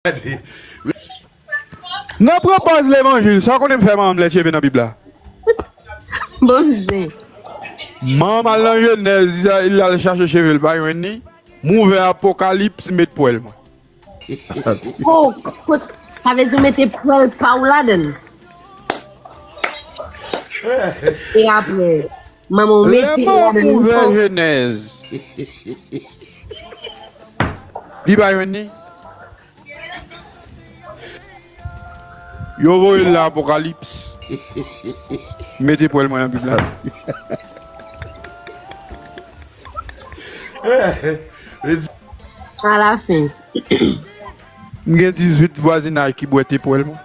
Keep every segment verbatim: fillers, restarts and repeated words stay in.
Nan pran pòz levanjil, sa w konnen m fè manman m lè cheve nan Bib la? Bon zen. Manman m al nan Jenèz, li al chache cheve l, pa jwenn li. M ouvè Apokalips, m met pwèl mwen. Oh, kot, sa vle di w mete pwèl pa w ladan l. E apre, manman w mete l ladan l. Lè m ouvè Jenèz, li pa jwenn li. Yo voye l nan Apokalips. Mete pwèl mwen nan Bib la. Alafen. M gen dizuit vwazinaj ki bwè te pwèl mwen.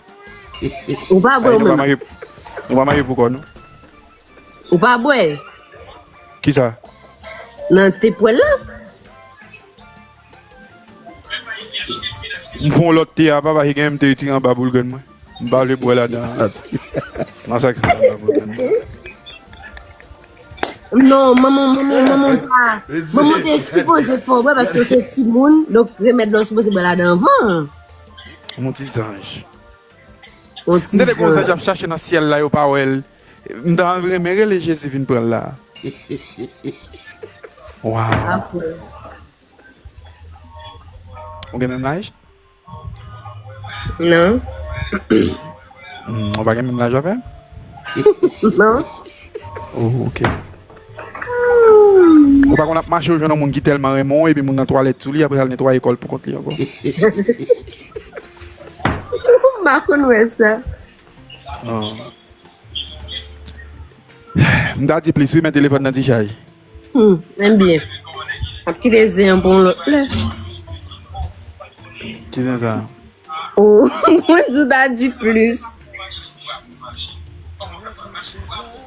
Ou pa bwè ou menm. Nou pa manje pou kò nou. Ou pa bwè. Kisa? Nan te pwèl la. M fè yon lòt te a, papa, ki gen m te retire anba boulgrenn mwen. M pa vle bwè ladan an. Nan sa ki fè anba boulgrenn mwen. Non, manman, manman, manman pa. Manman te sipoze fè w bwè paske w se timoun, donk remèd la w sipoze bwè ladan anvan. Yon ti zanj. Yon ti zanj. M tande gon zanj ap chache nan syèl la, yo pa wè l. M ta anvi renmen rele Jezi vin pran l la. Waw. Ou gen menm laj? Non. Hmm, ou pa gen menm laj avè m? Non. Oh, ok. Ou pa konn ap mache, ou jwenn yon moun ki tèlman renmen w, epi moun nan twalèt sou li, apre sa l netwaye kò l pou kont li ankò. M pa konn wè sa. Oh. M ta di plis wi, men telefòn nan ti chaj. Hmm, ebyen. Ap kite zen an pou yon lòt lè. Ki zen sa? Oh, mwen di w ta di plis.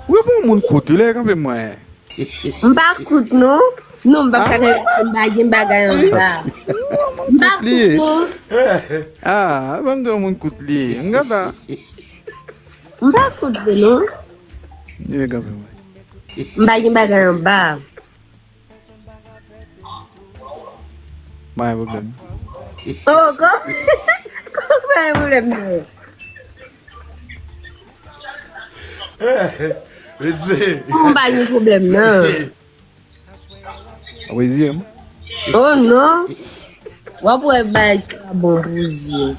Wi, pou yon moun kout, wi, lè kanpe mwen. M pa kout, non. Non, m pa ka, m pa gen bagay anba. M pa kout, non. Ah, ban m di yon moun kout li. M gentan. M pa kout vre non. Li vin kanpe mwen. M pa gen bagay anba. M pa gen pwoblèm. Oh, kòm, kòm pa gen pwoblèm non. Kòm m pa gen pwoblèm non. Ap reziye m. Oh non. W ap wè bagay ki pa bon pou zye.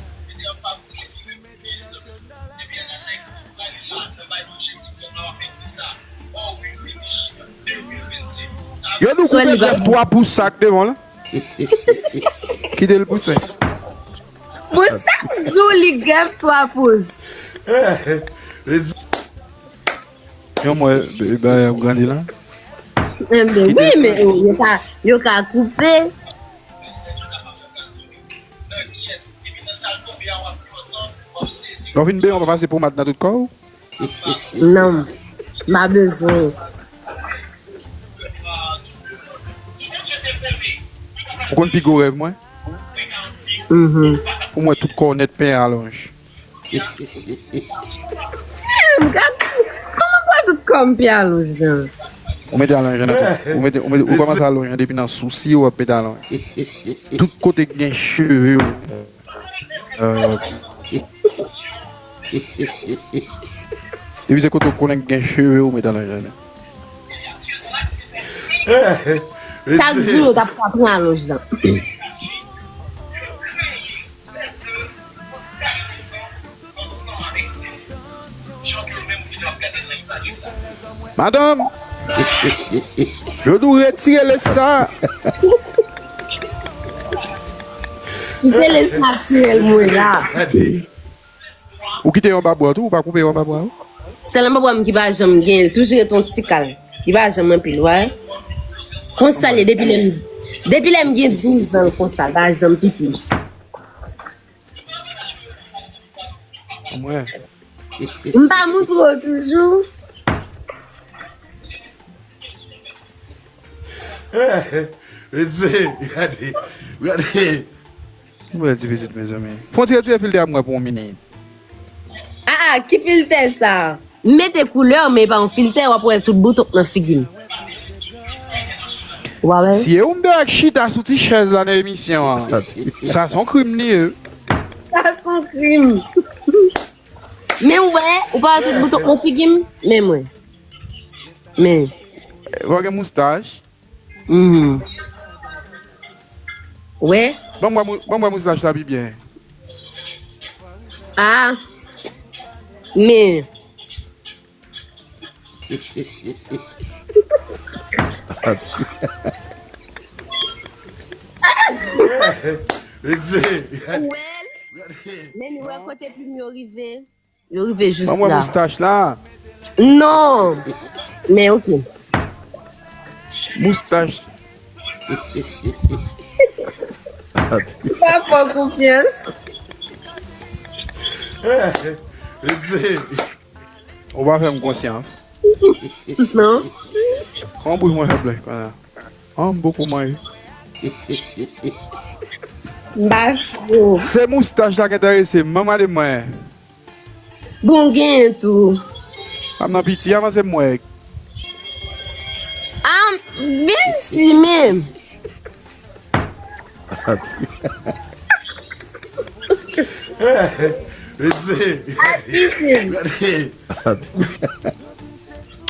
Yo di w koupe grèf twa pous sa k devan w la. Kite l pouse. Pou sa k di w li grèf twa pous. Yon mwen, bagay ap grandi la. Enben, wi, men yo, yo ka, yo ka koupe. Lè w fin benyen, w pa pase pomad nan tout kò w? Non, m pa bezwen. Ou konn pi gwo rèv mwen? Mhm. Pou mwen, tout kò w nèt pen alonj. M gad, kòman pral tout kò m pi alonj jan? Ou mete alonj nan tout, ou mete, ou mete, ou kòmanse alonj jan depi nan sousi, w ap mete alonj. Tout kote k gen cheve, w, euh, epi se kote w konnen k gen cheve, w mete alonj jan. Sa k di w yo t ap ka pran alonj jan? Madanm, yo di w retire lès sa. Kite lès natirèl mwen la. Ou kite yon babwa tou, ou pa koupe yon babwa ou? Sèl yon babwa m ki pa janm gen, l toujou ret yon ti kal. Li pa janm anpil, wè. Konsa l ye depi lè m, depi lè m gen douz an konsa, l pa janm pi plis. Mwen. M pa montre w toujou. Mesye, gade, gade. Mwen ti pitit, mezanmi. Fon ti retire filtè a mwen pou yon minit. Ah, ah, ki filtè sa? M mete koulè, men e pa yon filtè, w ap wè tout bouton k nan figi m. Ou pa wè? Si e ou m te ak chita sou ti chèz la nan emisyon an, sa se yon krim li ye. Sa se yon krim. Men w wè, ou pa wè tout bouton nan figi m? Men mwen. Men. Ou gen moustach? Mhm. Wè. Ban m wè mou- ban m wè moustach la pi byen. Ah. Men. Mesye, gade, Well, gade. Men nou wè kote plim yo rive. Yo rive jis Ban m wè la. Moustach la. Non. Men ok. Moustach. Pa fè konfyans. Mesye. Ou pa fè m konsyans. Non. Kòman bouch mwen fè blanch konsa? An, m poko manje. M pa fou. Se moustach la ki enterese m. Ban m gade mwen. Bon, gen tou. Pam nan piti, avanse m wè. Ah, vin si menm. Mesye. Pitit. Gade.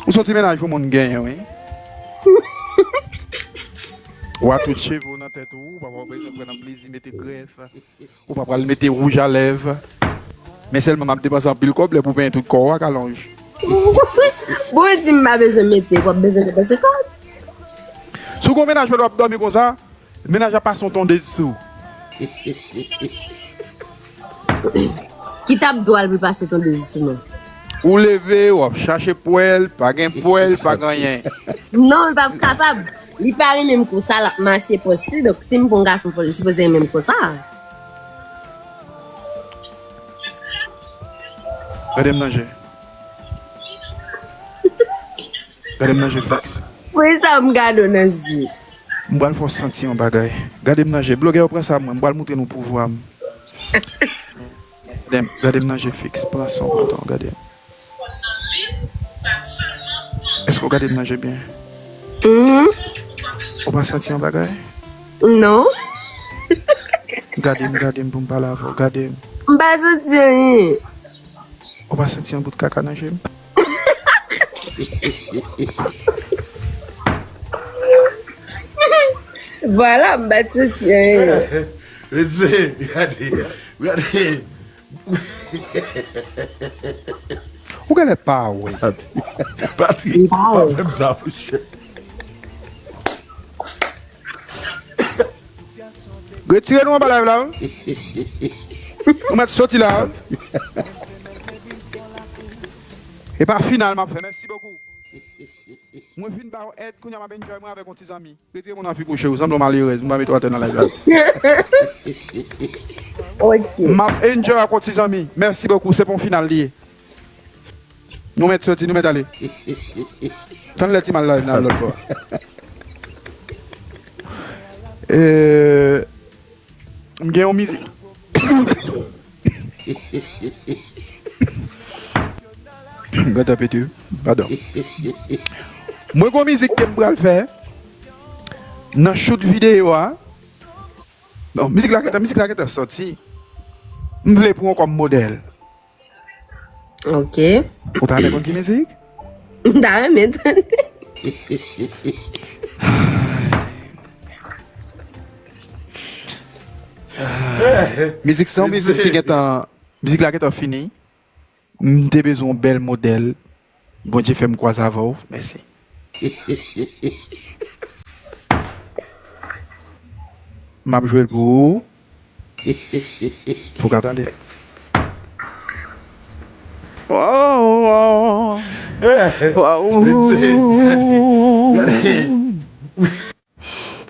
Ou soti menaj pou moun genyen, wi. Ou a tout cheve w nan tèt ou, ou pa bezwen pran nan plezi mete grèf. Ou pa pral mete wouj a lèv. Men sèlman m ap depanse anpil kòb lè pou penyen tout kò w ak alonj. Bon, di m pa bezwen mete, w ap bezwen depanse kòb. Si w gen yon menaj fè w ap dòmi konsa, menaj ap pase yon tondez sou. Ki t ap dwal pou pase tondez sou mwen? Ou leve, w ap chache pwèl, pa gen pwèl, pa gen anyen. Non, l p ap kapab. Li pa renmen m konsa, l ap mache pòs li. Donk, si m pran yon gason, fò li sipoze renmen m konsa. Gade m nan je. Gade m nan je fiks. Poukisa m gade w nan zye? M pral fè w santi yon bagay. Gade m nan je. Blogè yo pran sa mwen. M pral moutre nou pouvwa m. Gade m, gade m nan je fiks. Pran son pantan, gade m. Èske w gade m nan je byen? Mhm. Ou pa santi yon bagay? Non. Gade m, gade m pou m pale avè w. Gade m. M pa santi anyen. Ou pa santi yon bout kaka nan je m? Vwala, m pa santi anyen. Mesye, gade, gade. Ou genlè pa wè. Patri, M pa pa wè. fè m sa, monchè. Retire nou anba live la, wi. Nou mèt soti la. E pa final m ap fè. Mèsi bokou. Mwen fin ba w èd, kounye a m ap enjoy mwen avèk yon ti zanmi. Retire moun nan figi w, cheri, ou sanble yon malerèz, m pa mete w atè nan live la. Ok. M ap enjoy ak yon ti zanmi. Mèsi bokou, se pa yon final li ye. Nou mèt soti, nou mèt ale. Tann lè ti mal la nan lòt bò. Euh, m gen yon mizik. Gata pete, padon. Mwen gon mizik ke m pral fè nan shoot videyo a. Non, mizik la gentan, mizik la gentan sòti. M vle pran w kòm modèl. Ok. Ou ta renmen konn ki mizik? M ta renmen tande. Mizik sa, yon mizik ki gentan, mizik la gentan fini. M te bezwen yon bèl modèl. Bondye fè m kwaze avè w. Mèsi. M ap jwe l pou ou. Pou w ka tande. Oh, oh. Wow.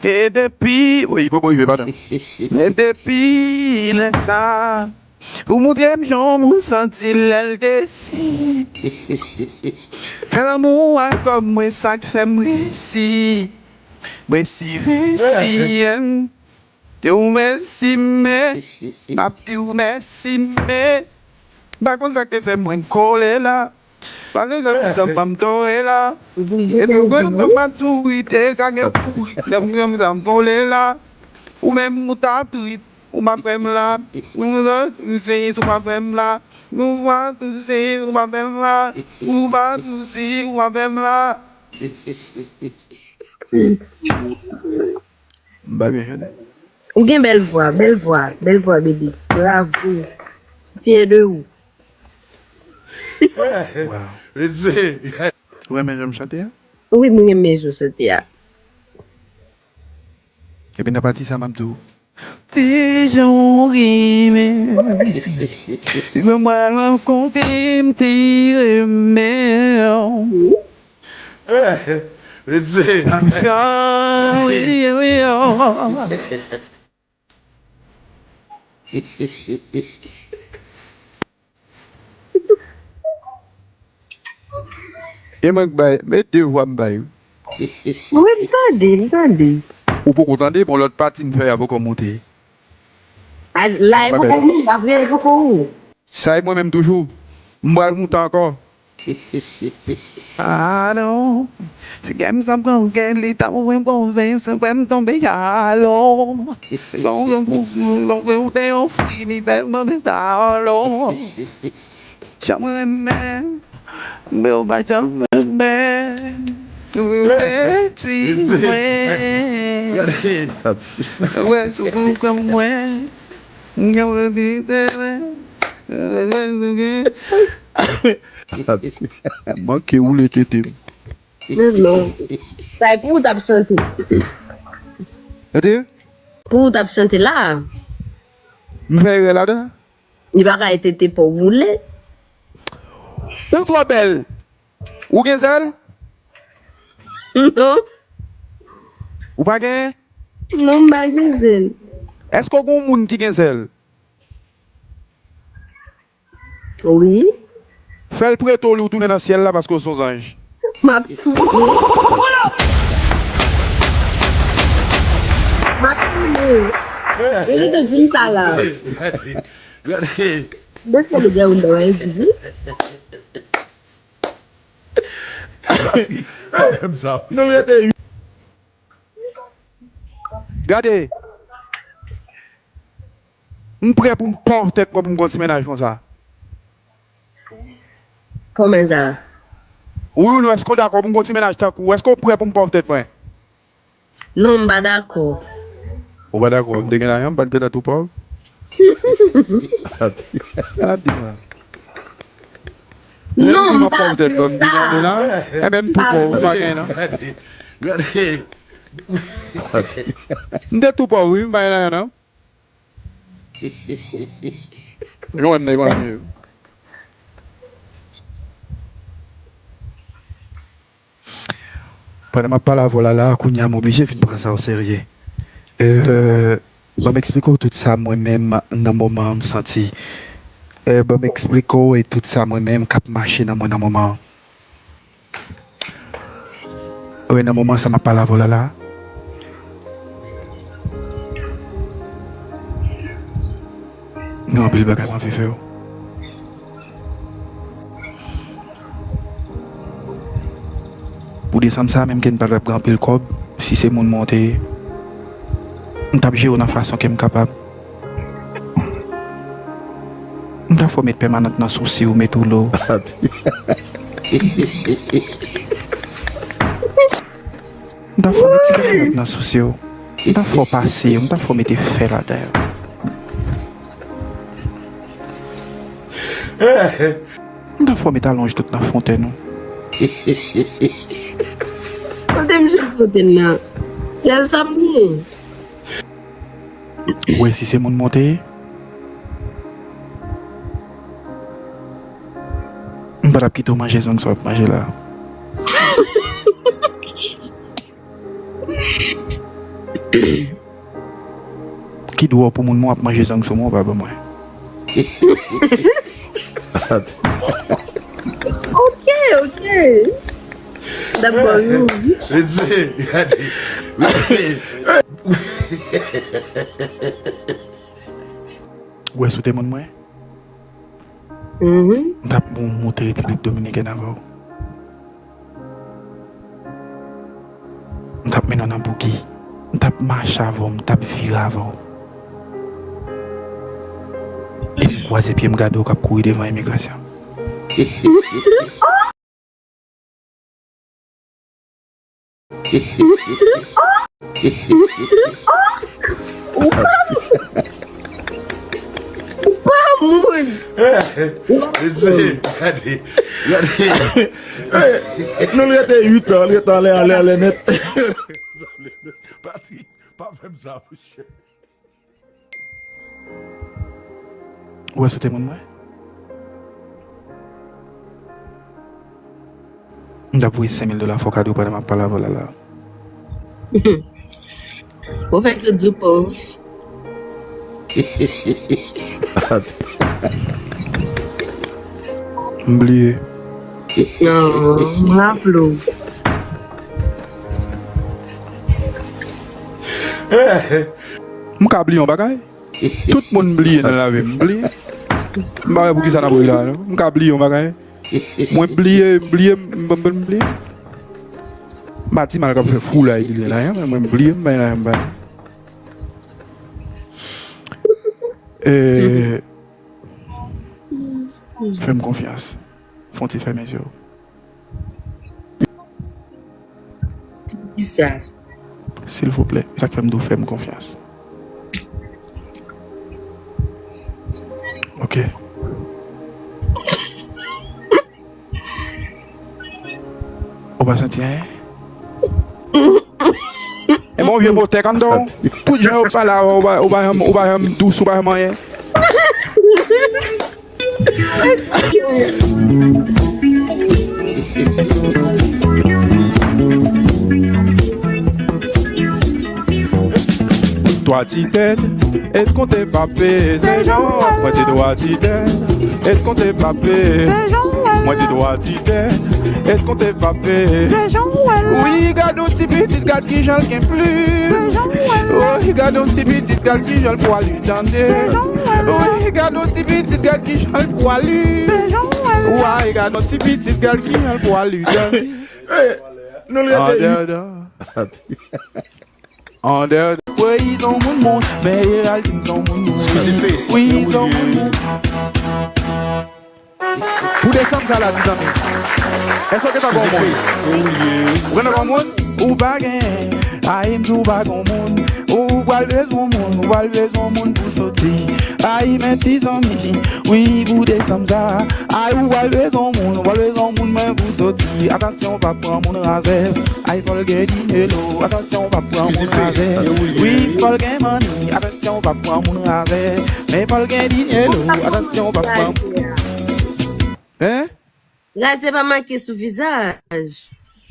E depi, wi, poko rive, padan. E depi lè sa, ou montre m jan yon moun santi lè l desi. Fè lanmou ak kò m, mwen sa k fè m resi. Mwen si resi, en. Di w mèsi, men. M ap di w mèsi, men. M pa konn sa k te fè mwen kole la. Pale nan mitan m tore la. E nou konn maturite ka gen pou lè m gen mitan m kole la. Ou menm ou ta trit. Ou pa fè m la. Ou pa touche, ou pa fè m la. Ou pa touche, ou pa fè m la. Ou pa touche, ou pa fè m la. M pa byen chante. Ou gen bèl vwa, bèl vwa, bèl vwa, bebe. Bravo. Fyè de ou. Wow. Ou renmen jan m chante a? Wi, mwen renmen jan w chante a. Epi nan pati sa m ap di w. Ti jan w renmen. Mwen mwen konte m ti renmen. Wi, wi, oh. E mwen k bay, men de vwa m bay. Wi, m tande, m tande. Ou poko tande, bon, lòt pati m fè a poko monte. A, la, e poko monte, apre, e poko ou. Sa e mwen menm toujou. M pral moute ankò. Alo. Se kè m sa pran kè li ta mwen konven se kè m tonbe alo. Gon gon gon gon te yon fini tèlman de sa alo. Janm renmen men ou pa janm renmen. Ou te twi mwen. Wè sou kou kòm mwen. Manke woule tete m. Non, non. Sa e pou ou t ap chante. Tete? Pou ou t ap chante la. M fè erè ladan? Li pa ka tete pa w woule. Ou twò bèl. Ou gen zèl? Non. Ou pa gen? Non, m pa gen zèl. Èske w gen yon moun ki gen zèl? Wi. Fè l prete w li w tounen nan syèl la paske w se yon zanj. M ap tounen. M ap tounen. Yo te di m sa la. Gade. Gade. Dèske le gars ou dwa di. Non, rete. Gade. M prè pou m pòv tèt mwen pou m gon ti mennaj konsa. Kòman sa? Wi, wi, non, èske w dakò pou m gon ti mennaj tankou w? Èske w prè pou m pòv tèt mwen? Non, m pa dakò. Ou pa dakò? M te gen lajan, m pa t gentan tou pòv. Gade la. Non, m pa vle sa. Enben, m tou pòv, m pa gen nan. M te tou pòv, wi, m pa gen nan, non. Jwenn nèg mwen. Pandan m ap pale avè w la, la, kounye a, m oblije vin pran sa oserye. Euh, ban m eksplike w tout sa mwen menm nan moman an m santi. Euh, ban m eksplike w e tout sa mwen menm k ap mache nan mwen nan moman an. Wi, nan moman sa m ap pale avè w la, la. Gen anpil bagay m anvi fè w. Pou desanm sa, menm ke n pa t ap gen anpil kòb, si se moun mwen w te ye, m t ap jere w nan fason ke m kapab. M ta fè w met pèmanant nan sousi w, met ou lo. M ta fè w met ti pèmanant nan sousi w. M ta fè w pase yo, m ta fè w mete fè ladan yo. M ta fè w met alonj tout nan fontenn ou. Kote m jwenn fontenn nan? Sèl sa m gen. Ou wè si se moun mwen w te ye? M pa t ap kite w manje zong sa w ap manje la. Ki dwòl pou moun mwen w ap manje zong sou mwen w pa ban mwen. Ok, ok. Dakò, wi. Mesye, gade. Ou wè si w te moun mwen? Mhm. M t ap bon moute Repiblik Dominikèn avè w. M t ap mennen w nan bougi. M t ap mache avè w, m t ap vire avè w. Epi m kwaze pye m gade w k ap kouri devan imigrasyon. Ou pa moun. Ou pa moun. Mesye, gade, gade. Nou l rete uit an, l rete anlè, anlè, anlè nèt. Patrick, pa fè m sa, monchè. Ou wè si w te moun mwen? M t ap voye senk mil dola fò kado pandan m ap pale avè w la la. Ou fè sot di w pòv. M bliye. Non, m raple w. M ka bliye yon bagay. Tout moun bliye nan lavi m. M bliye. M pa wè poukisa n ap ri la non. M ka bliye yon bagay. Mwen bliye, m bliye, m bliye. M pa di mal k ap fè foulay li la, men mwen bliye m bay la, m bay. Fè m konfyans. Fè yon ti fèmen zye w. Kisa? Silvouplè, sa k fè m di w fè m konfyans. Ok. Ou pa santi anyen? E bon vye motèk anndan w. Tout jan yo pale avè w, ou pa janm dous, ou pa janm anyen. Twa ti tèt, eskonte pa peze jan. Mwen di twa ti tèt, eskonte pa peze jan. Mwen di twa ti tèt, eskonte pa peze jan. Wi, gad yon ti pitit, gad kijan l gen plim. Wi, gad yon ti pitit, gad kijan l pwali, tande. Wi, gad yon ti pitit, gad kijan l pwali. Wi, gad yon ti pitit, gad kijan l pwali, tande. Nou l rete uit. Andèdan. Andèdan. Wi, son moun moun, men Géraldine son moun moun. Wi, son moun moun. Pou desanm sa la, ti zanmi. Èske w gentan gon moun? Ou gentan gon moun? Ou pa gen. Ay, m di w pa gon moun. Ou pral bezwen moun, ou pral bezwen moun pou soti. Ay, men ti zanmi. Wi, pou desanm sa. Ay, ou pral bezwen moun, ou pral bezwen moun, men pou soti. Atansyon, pa pran moun razè. Ay, fò l gen dinelo. Atansyon, pa pran moun razè. Wi, fò l gen manni. Atansyon, pa pran moun razè. Men fò l gen dinelo. Atansyon, pa pran moun. Hein? Razè pa make sou vizaj.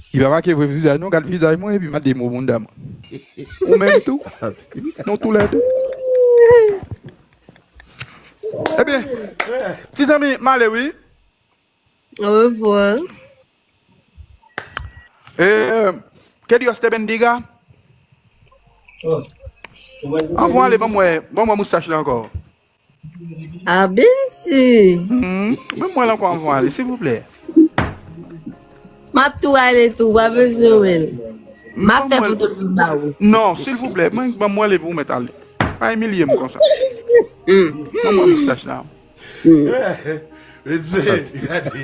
Li pa make vre vizaj non, gad vizaj mwen epi mande mo bounda mwen. Ou menm tou. Nou toulède. Ebyen, ti zanmi, m ale wi. Orevwa. Eh, que Dios te bendiga. Anvan ale, ban mwen, ban mwen moustach la ankò. Abensi. Hmm, ban mwen l ankò anvan ale, silvouplè. M ap tou ale tou, w pa bezwen wè l. M ap fè foto pou ba ou. Non, silvouplè, mwen ban mwen ale pou w mèt ale. Pa imilye m konsa. Ban mwen moustach la. Mesye, gade.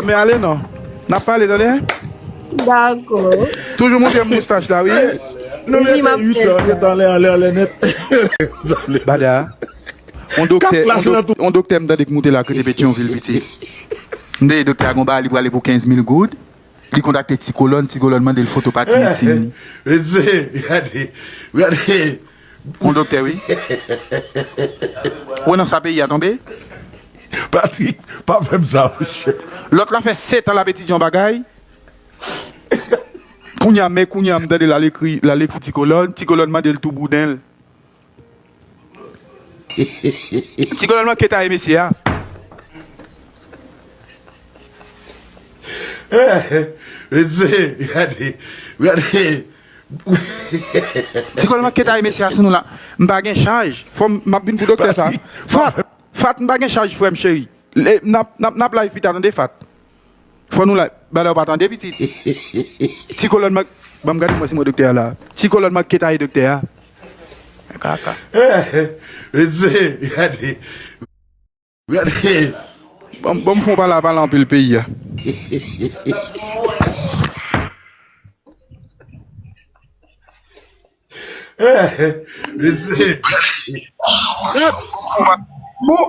Men ale non. N ap pale tande. Dakò. Toujou montre m moustach la wi. Nou rete uit an, rete anlè, anlè, anlè nèt. Bada. On doktè, on doktè m tande k moute la k rete Petyonvil piti. M tande doktè a gon bagay li prale pou kenz mil goud. Li kontakte Ti Kolòn, Ti Kolòn mande l foto pati entim li. Mesye, gade, gade. Bon doktè wi. Ou wè nan sa peyi a tonbe? Patrick, pa fè m sa monchè. Lòt la fè sèt an l ap etidye yon bagay. Kounye a, men kounye a m tande l al ekri, l al ekri Ti Kolòn, Ti Kolòn mande l tou bouden l. Ti Kolòn manke taye mesye a. Mesye, gade, gade. Ti Kolòn manke taye mesye a sou nou la. M pa gen chaj. Fò m, m ap vin pou doktè sa. Fat, Fat, m pa gen chaj frè m cheri. N ap, n ap, n ap live pita tande Fat. Fò nou la, bagay la ou pa tande, pitit. Ti kolòn man, ban m gade mwen si mwen doktè a la. Ti kolòn man ke ta ye doktè a. Kaka. Mesye, gade. Gade. Ban m, ban m fè yon pale, pale anpil peyi a. Mesye. Bon,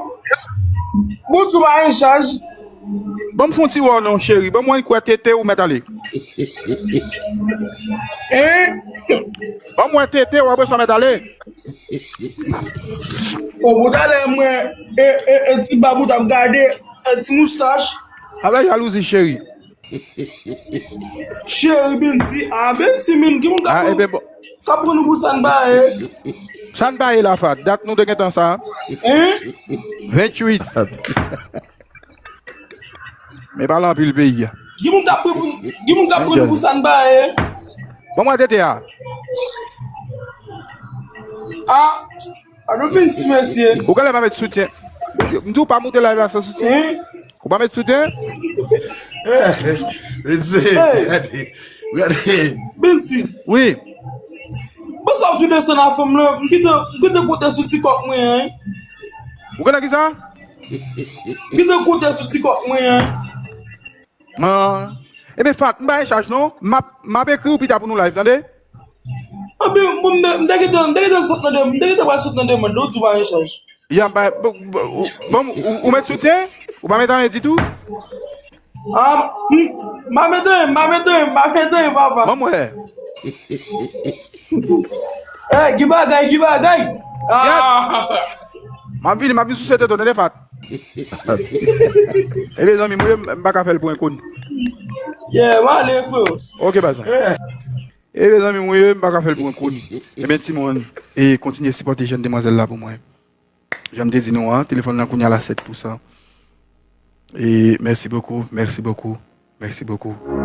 bon, tou pa an chaj. Ban m fè yon ti wè w non, cheri. Ban m wè kwè tete ou mèt ale. Hein? Ban m wè tete ou, apre sa w mèt ale. O, bon, talè mwen, e, e, e ti bab ou t ap gade, e ti moustach. Avèk jalouzi, cheri. Cheri Bendy, a Bendy, men, gen moun k ap Ah, pran, ebe, bon. K ap pran nou pou sa n pa ye. Sa n pa ye la, Fat. Dat nou te gentan sa. Hein? Venntuit. Men pale anpil peyi a. Gen moun k ap pran pou, gen moun k ap pran nou pou sa n pa ye. Ban m wè tete a. Ah, alo Bendy, mesye. Ou genlè pa met soutyen. M di w pa moute live la san soutyen. Hein? Ou pa met soutyen? Mesye, Hey! Gade, gade. Bendy. Wi. Bon, sa w tou desann a fanm lan, m gentan, m gentan konte sou ti kòk mwen an. Ou gentan ki sa? M gentan konte sou ti kòk mwen an. Ah. Ebe, Fat, m pa an chaj non. M ap, m ap ekri w pita pou nou live, tande? Anben, bon, m te, m te gentan, m te gentan sot nan de, m te gentan pral sot nan demann, ou di w pa an chaj. Ya, ba, bon, bon, ou, bon, ou, ou met soutyen? Ou pa met anyen ditou? Ah, m, m pa met anyen, m pa met anyen, m pa met anyen, papa. Ban m wè. Eh, ki bagay, ki bagay? Ah. M ap vini, m ap vin souse tete w, tande, Fat. Ebe, zanmi, mwen, m pa ka fè l pou enkoni. Yeah, m ale, freo. Ok, baz mwen. Ebe, zanmi, mwen, m pa ka fè l pou enkoni. Ebe, timoun, e kontinye sipòte jèn demwazèl la pou mwen. Jan m te di nou an, telefòn nan kounye a la sèt pou san. E merci beaucoup, merci beaucoup, merci beaucoup.